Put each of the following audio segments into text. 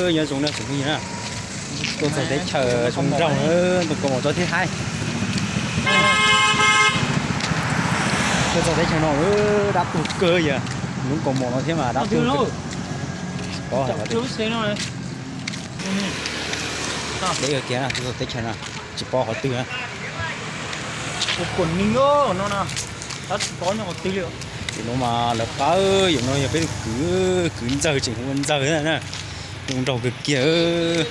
Nyob zoo na tsoom phooj ywg na, tuaj txog teb chaws zoo nraug, ntoo kaus mom rau thiab haib. Tuaj txog teb chaws no, dab tuag kawg yog, ntoo kaus mom no thiab mas dab tuag kawg. Tsis paub, deb kiag na, tuaj txog teb chaws no tsis paub qhov twg na. Tim no mas lawv pab, yam no yog peb tus kwv, kwv ntxawg tseem ua ntxawg na, zoo nraug kawg kiag.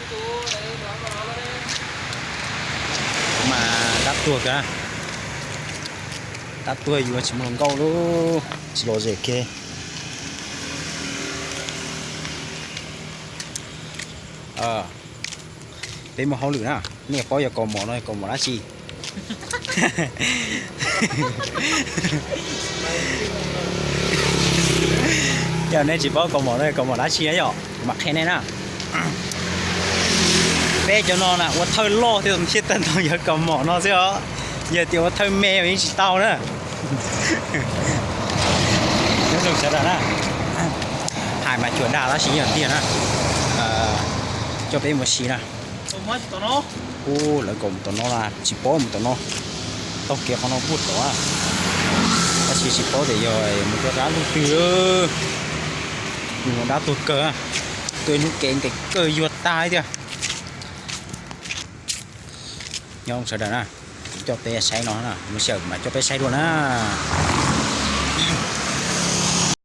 Mas dab tuag kawg, dab tuag yuav tsis muaj hluas nkauj lawm, tsis lom zem kiag. Peb mus hauj lwm na, nej paub yog kaus mom no yog kaus mom dab tsi? Yog nej tsis paub kaus mom no yog kaus mom dab tsi na yom, kuv mam qhia nej na. Peb cov no na ua thawj loj thiab thiaj tau ntau yog kaus mom no xwb os. Yog tias ua thawj me yeej tsis tau na. Nyob zoo sawv daws na. Hais mas cuag dag tab sis yog tiag na. Coj peb mus si na. Ub, lawv kom mus tom no na, tsis paub mus tom no. Taug kev qhov no puag tod, tab sis tsis paub tias yog mus rau dab ntug twg. Nws mus dab tuag kawg, tuaj ib hnub kev ntev kawg yuag tag tiag. Nyob zoo sawv daws na, kuv coj peb saib no na, mus xyaw mas coj peb saib dua na.